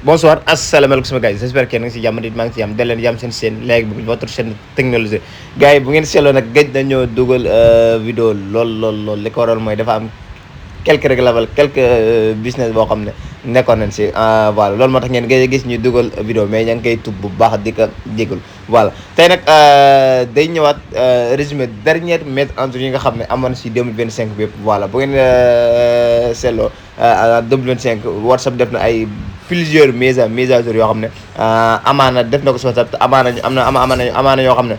Bonsoir, asalaamaaleykum sama gars yi j'espère que yéen a ngi si jàmm nit maa ngi si jàmm daleen jàmm seen chaîne léegi bu votre chaîne technologie gars yi bu ngeen seetloo nag gëj nañoo dugal vidéo lool li ko waral mooy dafa am quelques réglables quelques business boo xam ne nekkoon nañ si voilà loolu moo tax ngeen gëj a gis ñu dugal vidéo mais ña ngi koy tub bu baax di ko jégalu voilà tey nag day ñëwaat résumé dernière mise en jour yi nga xam ne amoon si 2025 bi yëpp voilà bu ngeen seetloo 2025 WhatsApp def na ay plusieurs mise à jour yoo xam ne amaana def na ko si WhatsApp te amaana yoo xam ne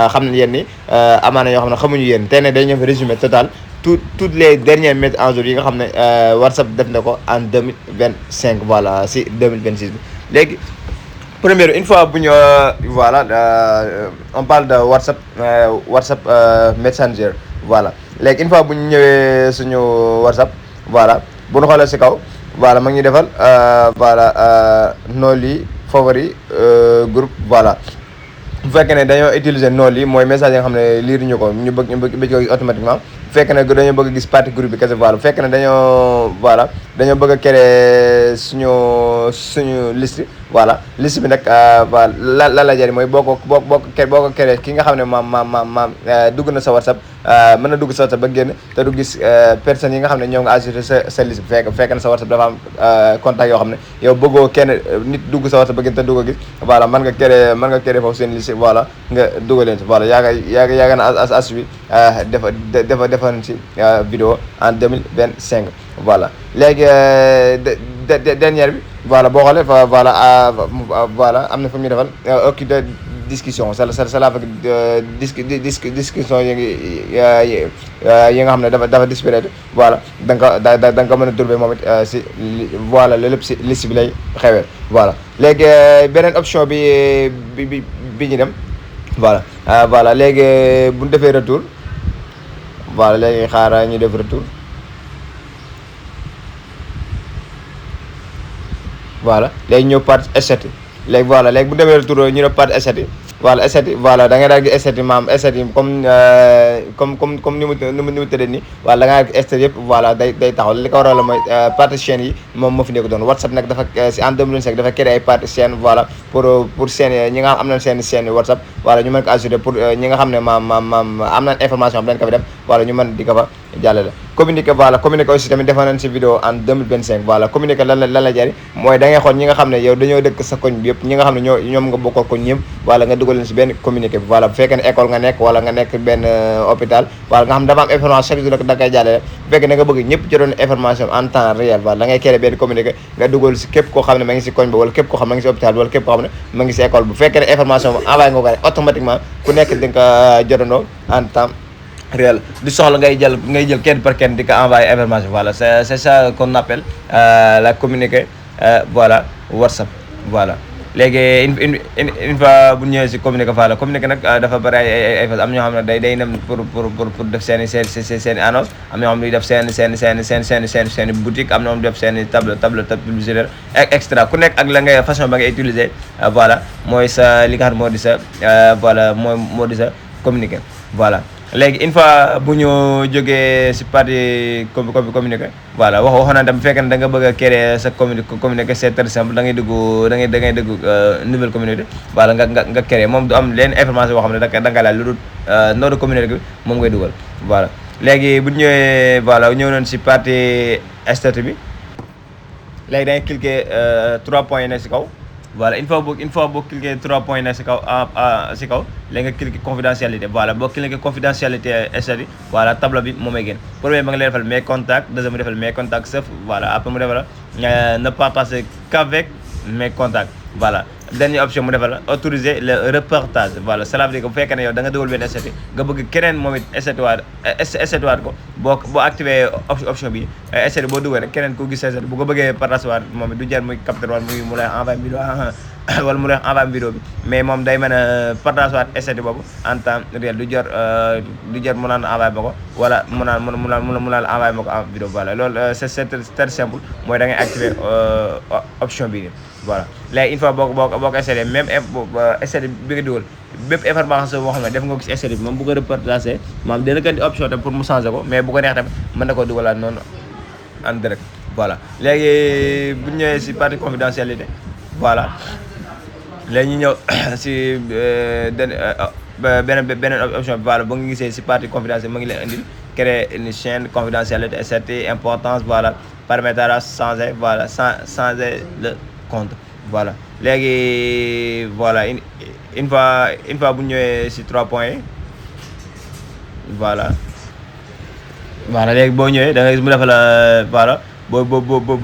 xam nañ yéen ni amaana yoo xam ne xamuñu yéen tey nag day ñëw résumé total toutes les dernières mises en jour yi nga xam ne WhatsApp def na ko en 2025 voilà si 2026 bi léegi première une fois bu ñu voilà on parle de WhatsApp Messenger voilà léegi une fois bu ñu ñëwee suñu WhatsApp voilà bu ñu xoolee si kaw voilà ma ngi ñuy defal voilà Noli favori groupe voilà bu fekkee ne dañoo utiliser noonu lii mooy message yi nga xam ne lire ñu ko ñu bëgg ko automatiquement bu fekkee ne dañoo bëgg a gis partie groupe bi kese voilà bu fekkee ne dañoo bëgg a créer suñu liste voilà liste bi nag voilà la jëriñ mooy boo ko créer ki nga xam ne maam dugg na sa WhatsApp mën na dugg sa WhatsApp ba génn te du gis personnes yi nga xam ne ñoo nga ajouté sa liste bi fekk na sa WhatsApp dafa am contact yoo xam ne yow bëggoo kenn nit dugg sa WhatsApp ba génn te du ko gis voilà mën nga créer foofu seen liste voilà nga dugal leen si voilà yaaga na as bi defa nañ si vidéo en 2025 voilà léegi dernière bi voilà boo xoolee voilà am na fa muy defal okki de discussion ça la fekk discussion yi nga xam ne dafa disparaître voilà da nga ko mën a trouver moom it si voilà loolu lépp si liste bi lay xewee voilà léegi beneen option bi ñu dem voilà léegi bu ñu defee retour voilà léegi xaaral ñu def retour voilà léegi ñëw part S7 léegi voilà léegi bu ñu demee retour ñu def part S7 voilà S7 voilà da ngay daal di S7 maam S7 yi comme ni mu tëddee nii voilà da ngaa S7 yëpp voilà day taxaw li ko waral mooy partie chaîne yi moom moo fi nekk doon WhatsApp nag dafa si en 2025 dafa créé ay partie chaîne voilà pour chaîne ñi nga xam am nañ seen chaîne WhatsApp voilà ñu mën ko assurer pour ñi nga xam ne maam am nañ information bi dañ ko fi def voilà ñu mën di ko fa jàllale communiqué aussi tamit defoon nañ si vidéo en 2025 voilà communiqué lan la jëriñ mooy da ngay xool ñi nga xam ne yow dañoo dëkk sa koñ bi yëpp ñi nga xam ne ñoom nga bokkal koñ ñëpp voilà nga dugal leen si benn communiqué bi voilà bu fekkee ne école nga nekk wala nga nekk benn hôpital voilà nga xam ne dafa am information chaque jour da koy jàllale bu fekkee ne nga bëgg ñëpp jotoon information en temps réel voilà da ngay créer benn communiqué nga dugal si képp koo xam ne ma ngi si koñ ba wala képp koo xam ne ma ngi si hôpital wala képp koo xam ne ma ngi si école bu fekkee ne information bi envoyé nga ko rek automatiquement ku nekk di nga ko jotandoo en temps réel du soxla ngay jël kenn par kenn di ko envoyer information voilà c'est ça qu'on appelle la communiqué voilà WhatsApp voilà léegi une fois bu ñëwee si communiqué voilà communiqué nag dafa bëri ay am ñoo xam ne day dem pour def seen i annonce am ñoo xam ne def seen i boutique am ñoo xam ne def seen i table publicitaire extra ku nekk ak la ngay façon ba ngay utiliser voilà mooy sa li nga xam ne moo di sa voilà moo di sa communiqué voilà léegi une fois bu ñu jógee si partie communiqué voilà waxoon naa dem bu fekkee ne da nga bëgg a créer sa communiqué c'est très simple da ngay dugg nouvelle communauté voilà nga créer moom du am leen information boo xam ne da nga laaj lu dul nom de communauté bi moom ngay dugal voilà léegi bu ñu ñëwee voilà ñëw nañ si partie statut bi léegi da ngay cliquer 3 points yi nekk si kaw voilà une fois boo cliquer 3 points yi nekk si kaw léegi nga cliquer confidentialité voilà boo cliquer confidentialité statut voilà tableau bi moom may génn premier ba nga lay defal mes contacts deuxième mu defal mes contacts sauf voilà après mu defal ne pas passer qu'avec mes contacts voilà dernière option mu defal autoriser le reportage voilà cela veut dire que bu fekkee ne yow da nga dugal benn statut nga bëgg keneen moom it statut waat ko boo activé option bi statut boo dugal rek keneen ku gis statut bu ko bëggee partage waat moom it du jar muy capter waat mu lay envoyé vidéo wala mu lay envoyé vidéo bi mais moom day mën a partage waat statut boobu en temps réel du jar mu naan envoyé ma ko wala mu naan envoyé ma ko en vidéo voilà loolu c'est très simple mooy da ngay activé option bi nii voilà léegi une fois boo ko essayé même essayé bi nga dugal bépp information boo xam ne def nga ko si essayé bi moom bu ko repartagé maanaam dina ko indi option tamit pour mu changer ko mais bu ko neex tamit mën na koo dugalaat noonu en direct voilà léegi bu ñu ñëwee si partie confidentialité voilà léegi ñu ñëw si beneen option bi voilà ba nga gisee si partie confidentielle ma ngi leen indil créer une chaîne confidentialité et cette importance voilà permettra changer voilà changer le compte voilà léegi voilà une fois bu ñu ñëwee si 3 points yi voilà léegi boo ñëwee da ngay gis mu defal la voilà boo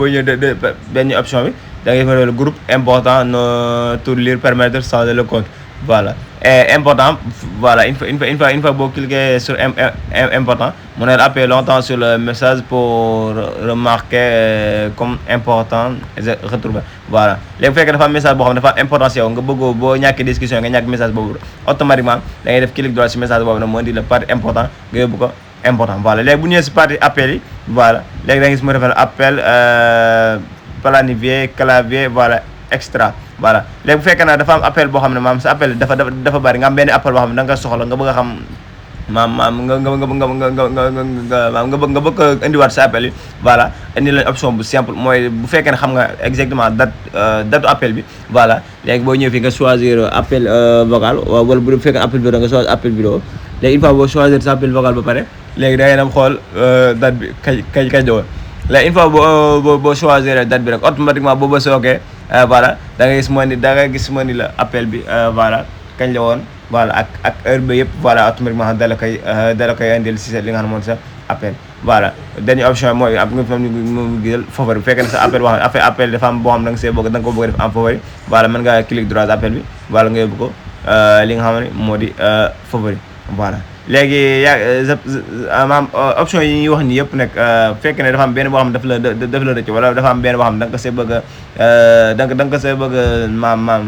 ñëwee benn option bi da ngay defal groupe important no tout lire permettre de changer le compte voilà et important voilà une fois boo cliquer sur important mu ne appuyer longtemps sur le message pour remarquer comme important et retrouver voilà léegi bu fekkee dafa am message boo xam ne dafa am importance yow nga bëggoo boo ñàkkee discussion nga ñàkk message boobu automatiquement da ngay def clic droit si message boobu nag mu indi la partie important nga yóbbu ko important voilà léegi bu ñëwee si partie appel yi voilà léegi da ngay gis mu defal appel planifié clavier voilà extra voilà léegi bu fekkee nag dafa am appel boo xam ne maam sa appel dafa bari nga am benn appel boo xam ne da nga soxla nga bëgg a xam nga bëgg a indiwaat sa appel yi voilà indi leen option bu simple mooy bu fekkee ne xam nga exactement date appel bi voilà léegi boo ñëwee fii nga choisir appel vocal wala bu fekkee appel vidéo nga choisir appel vidéo léegi une fois boo choisir sa appel vocal ba pare léegi da ngay dem xool date bi kañ la woon léegi une fois boo choisir date bi rek automatiquement boo bësee ok voilà da ngay gis ma ni la appel bi voilà kañ la woon voilà ak heure ba yëpp voilà automatiquement dala koy indil si li nga xam ne moom sa appel voilà dernière option mooy nga mu gisal favori bu fekkee ne sa appel wax appel dafa am boo xam da nga ko bëgg a def en favori voilà mën nga clic droit appel bi voilà nga yóbbu ko li nga xam ne moo di favori voilà léegi option yi ñuy wax ni yëpp nag fekkee ne dafa am benn boo xam ne daf la rëcc wala dafa am benn boo xam ne da nga ko see bëgg a da nga ko see bëgg a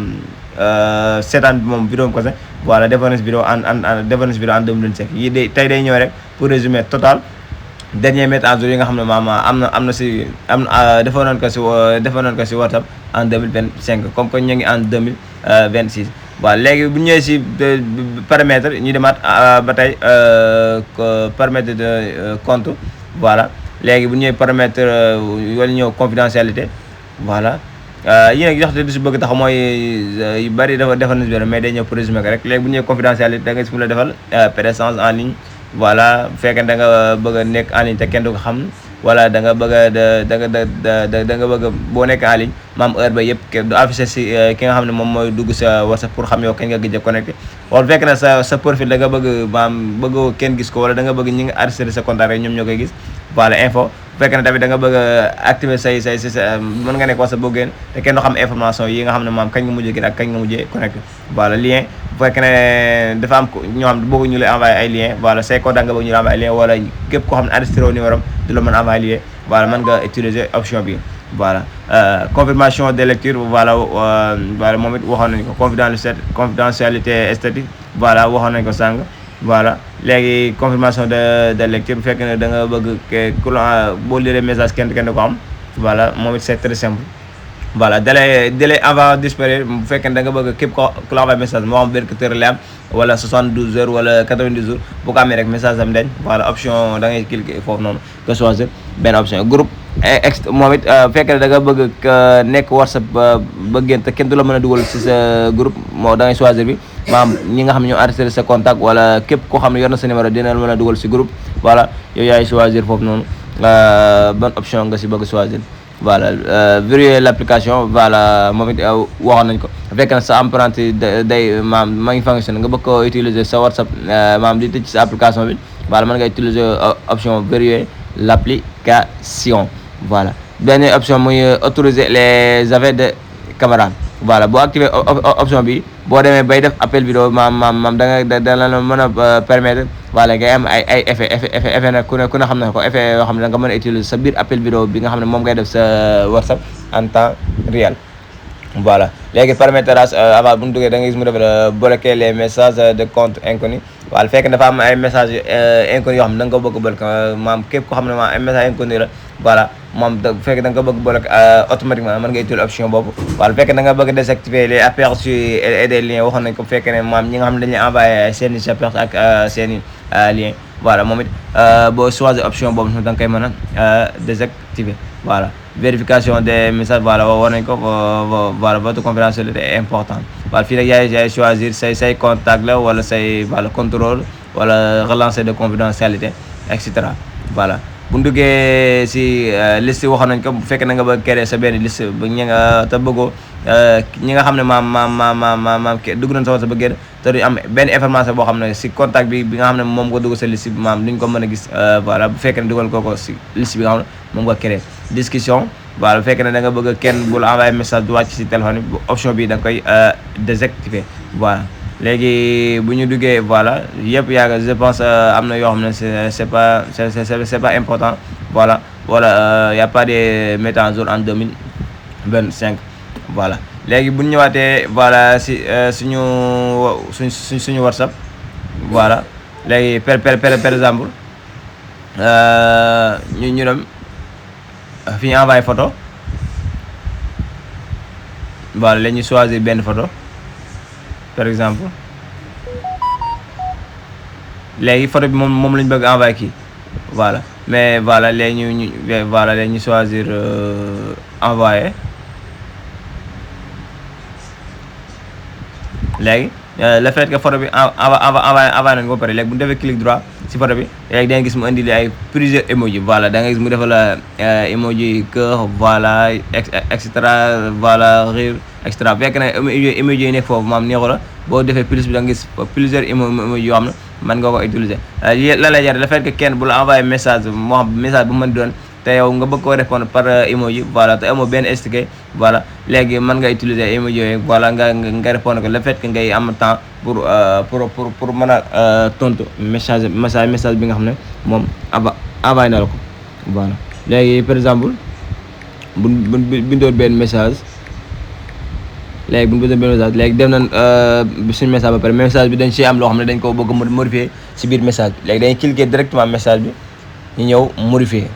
seetaan bi moom vidéo ko sax voilà defoon na si vidéo en 2025 yi tey day ñëw rek pour résumer total dernier mettre à jour yi nga xam ne am na defoon nañ ko si WhatsApp en 2025 comme que ñu ngi en 2026 voilà léegi bu ñëwee si paramètre ñu demaat ba tey paramètre de compte voilà léegi bu ñëwee paramètre wala ñëw confidentialité voilà yi nag jox te du si bëgg tax mooy yu bëri defal na si mais day ñëw pour résumer ko rek léegi bu ñëwee confidentialité da nga si mu la defal présence en ligne voilà bu fekkee da nga bëgg a nekk en ligne te kenn du ko xam voilà da nga bëgg a bëgg boo nekk en ligne maam heure ba yëpp du affiché si ki nga xam ne moom mooy dugg sa WhatsApp pour xam yow kañ nga gëj a connecté wala bu fekkee ne sa profil da nga bëgg bëggoo kenn gis ko wala da nga bëgg ñi nga enregistré sa contact rek ñoom ñoo koy gis voilà info bu fekkee ne tamit da nga bëgg a activer say mën nga nekk WhatsApp boo génn te kenn du xam information yi nga xam ne maam kañ nga mujjee gën ak kañ nga mujjee connecté voilà lien bu fekkee ne dafa am ñoo xam ne bëgg ñu lay envoyé ay lien voilà say contact nga bëgg ñu lay envoyé ay lien wala képp koo xam ne enregistré wu numéro am du la mën a envoyé lien voilà mën nga utiliser option bi voilà confirmation de lecture voilà moom it waxoon nañu ko confidentialité esthétique voilà waxoon nañu ko sàng voilà léegi confirmation de lecture bu fekkee ne da nga bëgg boo lire message kenn du ko am voilà moom it c'est très simple voilà délai avant disparaître bu fekkee ne da nga bëgg képp ku la envoyé message moo xam 24 heures la am wala 72 heures wala 90 jours bu ko amee rek message am dañ voilà option da ngay cliquer foofu noonu nga choisir benn option groupe moom it bu fekkee ne da nga bëgg nekk WhatsApp ba génn te kenn du la mën a dugal si sa groupe moo da ngay choisir bi maam ñi nga xam ne ñoo enregistré sa contact wala képp koo xam ne yor na sa numéro dina la mën a dugal si groupe voilà yow yaay choisir foofu noonu bonne option nga si bëgg choisir voilà verrouiller l'application voilà moom it waxoon nañ ko bu fekkee ne sa empreinte day ma ngi fonctionné nga bëgg ko utiliser sa WhatsApp maam di tëj sa application bi voilà mën nga utiliser option verrouiller l'application voilà benn option muy autoriser les effets de caméra voilà boo activé option bi boo demee bay def appel vidéo maam da la mën a permettre voilà ngay am ay effet nag ku ne xam ne ko effet yoo xam ne da nga mën a utiliser sa biir appel vidéo bi nga xam ne moom ngay def sa WhatsApp en temps réel voilà léegi paramétrage avant bu ñu duggee da nga gis mu def bloquer les messages de compte inconnu voilà fekk dafa am ay messages inconnu yoo xam ne da nga ko bëgg bloquer maam képp ko xam ne maam ay message inconnu la voilà moom bu fekkee da nga ko bëgg bloquer automatiquement mën nga utiliser option boobu voilà bu fekkee da nga bëgg désactiver les aperçus et des liens waxoon nañ ko bu fekkee ne maam ñi nga xam ne dañuy envoyé seen i aperçus ak seen i lien voilà moom it boo choisir option boobu da nga koy mën a désactiver voilà vérification des messages voilà war nañ ko voilà votre confidentialité est importante voilà fii nag yaay choisir say contact la wala say voilà contrôle wala relancer de confidentialité et cetera voilà bu ñu duggee si liste waxoon nañ ko bu fekkee na nga bëgg créer sa benn liste ba ñi nga te bëggoo ñi nga xam ne maam dugg nañ sa WhatsApp ba génn te duñ am benn information boo xam ne si contact bi nga xam ne moom nga dugg sa liste bi maam duñ ko mën a gis voilà bu fekkee ne dugal ko si liste bi nga xam ne moom nga créer discussion voilà bu fekkee ne da nga bëgg kenn bu la envoyé message du wàcc si téléphone bi option bi da nga koy désactiver voilà léegi bu ñu duggee voilà yëpp yaaga je pense am na yoo xam ne c'est pas important voilà y a pas de mise à jour en 2025 voilà léegi bu ñu ñëwaatee voilà si suñu WhatsApp voilà léegi par exemple ñu dem fi ñu envoyé photo voilà la ñuy choisir benn photo par exemple léegi photo bi moom lañ bëgg envoyé kii voilà mais voilà léegi ñu choisir envoyé léegi le fait que photo bi envoyé nañ ko ba pare léegi bu ñu defee clic droit si photo bi léegi da ngay gis mu indi ay plusieurs emoji voilà da ngay gis mu defal emoji cœur voilà et cetera voilà rire et cetera fekk na emoji yi nekk foofu maam neexu la boo defee plus bi da nga gis plusieurs emoji yoo xam ne mën nga ko utiliser la lay jar le fait que kenn bu la envoyé message moo xam message bu mën doon te yow nga bëgg koo répondre par emoji voilà te amoo benn sticker voilà léegi mën nga utiliser emoji yooyu voilà nga répondre ko le fait que ngay am temps pour mën a tontu message bi nga xam ne moom envoyé na la ko voilà léegi par exemple bu bindoon benn message léegi bu ñu bindoon benn message léegi dem nañ suñu message ba pare message bi dañ ci am loo xam ne dañ ko bëgg a modifier si biir message bi léegi dañuy cliquer directement message bi ñu ñëw modifier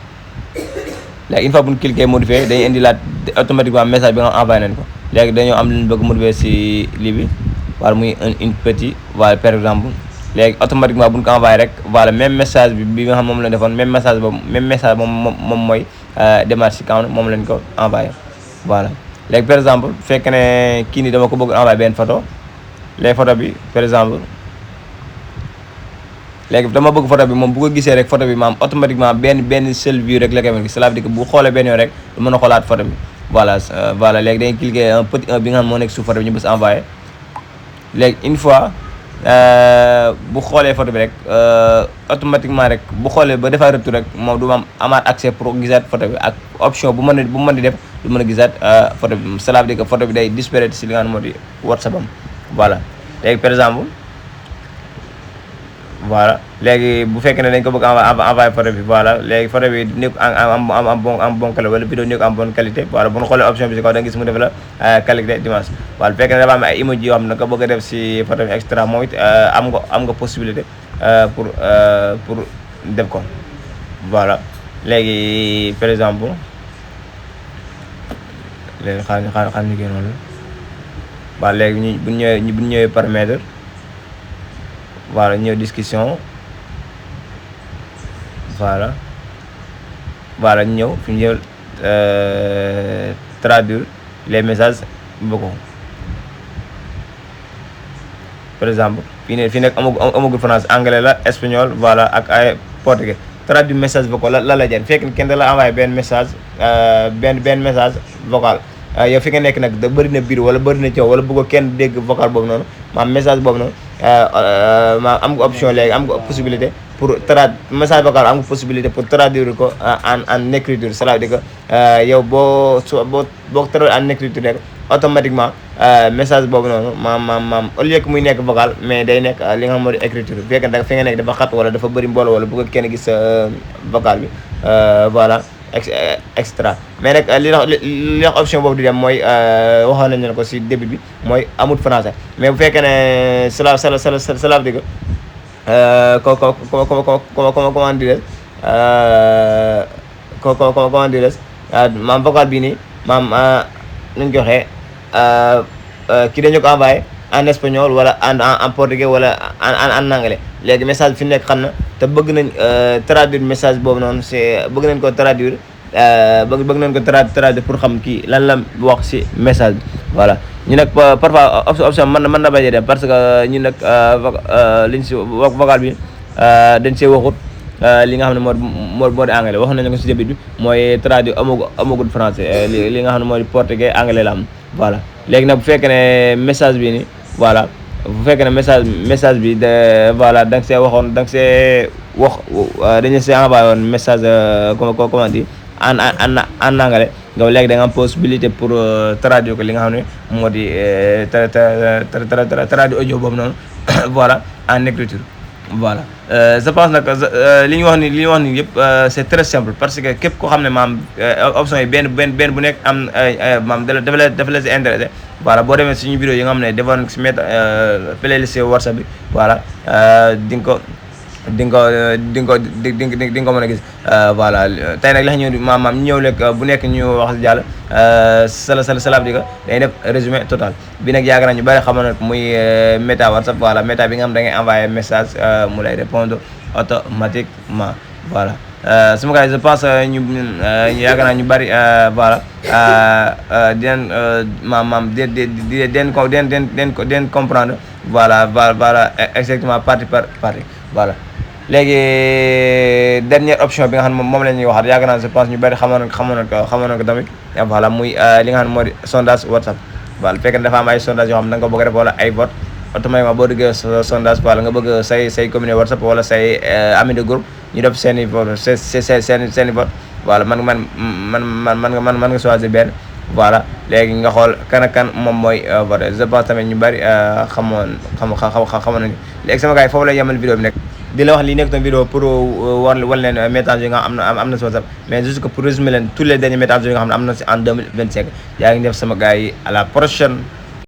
léegi une fois bu ñu cliquer modifier dañuy indilaat automatiquement message bi nga envoyé nañ ko léegi dañoo am lu ñu bëgg modifier si lii bi wala muy une petit voilà par exemple léegi automatiquement bu ñu ko envoyé rek voilà même message bi nga xam moom la defoon même message moom mooy démarche si kaw moom lañ ko envoyé voilà léegi par exemple bu fekkee ne kii nii dama ko bëgg envoyé benn photo léegi photo bi par exemple léegi dama bëgg photo bi moom bu ko gisee rek photo bi maam automatiquement benn seul vue rek la koy mën gis cela veut dire que bu xoolee benn yoon rek du mën a xoolaat photo bi voilà léegi dañuy cliquer un petit 1 bi nga xam moo nekk suuf photo bi ñu bës envoyé léegi une fois bu xoolee photo bi rek automatiquement rek bu xoolee ba defaat retour rek moom du ma amaat accès pour gisaat photo bi ak option bu mën di def du mën a gisaat photo bi cela veut dire que photo bi day disparaître si li nga xam moo di WhatsApp am voilà léegi par exemple voilà léegi bu fekkee ne dañ ko bëgg envoyé photo bi voilà léegi photo bi nekk am bon qualité wala vidéo nekk am bonne qualité voilà bu ñu xoolee option bi si kaw da nga gis mu def la qualité d'image voilà bu fekkee ne dafa am ay emoji yoo xam ne nga bëgg a def si photo bi extra moom it am nga possibilité pour def ko voilà léegi par exemple léegi xaar ñu génn loolu voilà léegi bu ñu ñëwee paramètre voilà ñëw discussion voilà ñëw fi ñu ñëw traduire les messages vocaux par exemple fii nekk amagul français anglais la espagnol voilà ak ay portugais traduire message vocal la la jar fekk kenn da la envoyé benn message benn message vocal yow fi nga nekk nag da bëri na biir wala bëri na coow wala bëgg kenn dégg vocal boobu noonu maam message boobu noonu maam am nga option léegi am nga possibilité pour message vocal am nga possibilité pour traduire ko en écriture cela veut dire que yow boo traduire en écriture rek automatiquement message boobu noonu maam au lieu que muy nekk vocal mais day nekk li nga xam moo di écriture bu fekkee fi nga nekk dafa xat wala dafa bëri mbooloo wala bëgg kenn gis vocal bi voilà extra mais nag li wax option boobu di dem mooy waxoon nañu ne ko si début bi mooy amut français mais bu fekkee ne cela veut dire comment dire comment dire maam vocal bii nii maam nuñ ko waxee kii dañu ko envoyé en espagnol wala en portugais wala en anglais léegi message fi nekk xam na te bëgg nañ traduire message boobu noonu c'est bëgg nañ ko traduire bëgg nañ ko traduire pour xam kii lan la wax si message bi voilà. ñu nag parfois option mën na bañ a dem parce que ñun nag liñ si vocal bi dañ see waxut li nga xam ne moo di anglais wax nañu ko si début bi mooy traduire amagul français li nga xam ne moo di portugais anglais la am voilà. léegi nag bu fekkee ne message bi ni voilà bu fekkee ne message bi de voilà da nga see waxoon da nga see wax dañu see envoyé woon message comment dire en anglais nga léegi da nga am possibilité pour traduire ko li nga xam ne moo di traduire audio boobu noonu voilà en écriture voilà. je pense nag li ñu wax ni yëpp c'est très simple parce que képp koo xam ne maam option yi benn bu nekk am maam dafa la si intéressé voilà boo demee suñu vidéo yi nga xam ne defoon si mettre playlist WhatsApp bi voilà di nga ko mën a gis voilà. tey nag la ñëw maam ñëw lekk bu nekk ñu wax si jàll salaam di ko dañuy def résumé total bi nag yaakaar naa ñu bëri xamoon na muy méta WhatsApp voilà méta bi nga xam da ngay envoyé message mu lay répondre automatiquement voilà. sama gars yi je pense ñu yaakaar naa ñu bëri voilà dinañ maam den comprendre voilà exactement partie par partie voilà. léegi dernière option bi nga xam ne moom la ñuy waxaat yaakaar naa je pense ñu bëri xamoon ko tamit voilà muy li nga xam ne moo di sondage WhatsApp voilà. fekk dafa am ay sondage yoo xam ne da nga ko bëgg a def wala ay vote automatiquement boo duggee sondage voilà nga bëgg say communauté WhatsApp wala say ami de groupe ñu def seen i vote seen i vote voilà. man nga choisir benn voilà. léegi nga xool kan ak kan moom mooy vote je pense tamit ñu bëri xamoon nañu. léegi sama gars yi foofu lay yemal vidéo bi nekk di la wax lii nekk tam vidéo pour wan leen messages yi nga am na si WhatsApp mais juste que pour résumer leen tous les derniers messages yi nga xam ne am na si en 2025 yaa ngi def sama gars yi à la prochaine.